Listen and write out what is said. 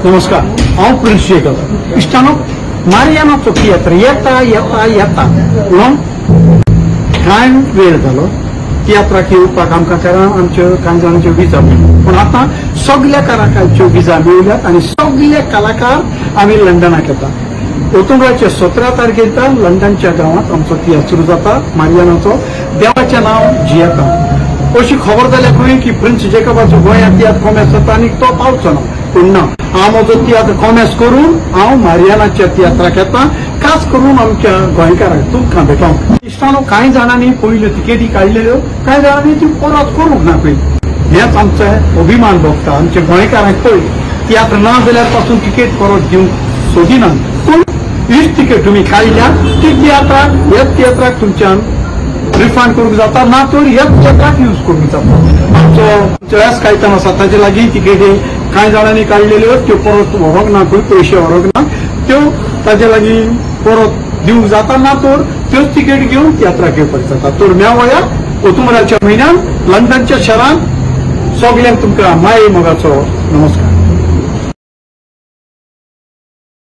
नमस्कार, हांव prince Jacob. इश्टानो, मारियानाचो तियात्र येता येता येता म्हणून कांय वेळ जालो तियात्राक येवपाक आमकां, कारण आमच्यो कांय जाणांच्यो विजा मेळ्ळ्यो. पूण आतां सगल्या कलाकारांच्यो विजा मेळ्ळ्यात आनी सगले कलाकार आमी लंडनाक येता. ऑक्टोबराच्या 17 तारखेर लंडनच्या गांवांत आमचो तियात्र सुरू जाता, मारियानाचो देवाचें नांव जियेता. अशी खबर जाल्या खंय की प्रिन्स जेकबाचो गोंयांत तियात्र कोमेस जाता आनी तो पावचो ना. पूण ना, हांव म्हजो तियात्र कोमेस करून हांव मारियानाच्या तियात्राक येता, खास करून आमच्या गोंयकारांक तुमकां भेटोवंक. इश्टानो, कांय जाणांनी पयल्यो तिकेटी काडलेल्यो, कांय जाणांनी त्यो परत करूंक ना पळय. हेच आमचें अभिमान भोगता आमच्या गोंयकारांक. पळय तियात्र ना जाल्यार पासून तिकेट परत दिवंक सोदिनात, पूण हीच तिकेट तुमी काडल्या ती तियात्राक, ह्याच तियात्राक तुमच्यान रिफंड करूंक जाता, ना तर ह्याच तियात्राक यूज करूंक जाता. आमचो एस कायतान आसा ताजे लागीं तिकेटी कांय जाणांनी काडलेल्यो त्यो परत व्हरूंक ना, खंय पयशे व्हरूंक ना, त्यो ताजे लागीं परत दिवंक जाता, ना तर त्योच तिकेट घेवन तियात्राक येवपाक जाता. तर मेवया ऑक्टोबराच्या म्हयन्यान लंडनच्या शहरांत. सगल्यांक तुमकां माये मोगाचो नमस्कार.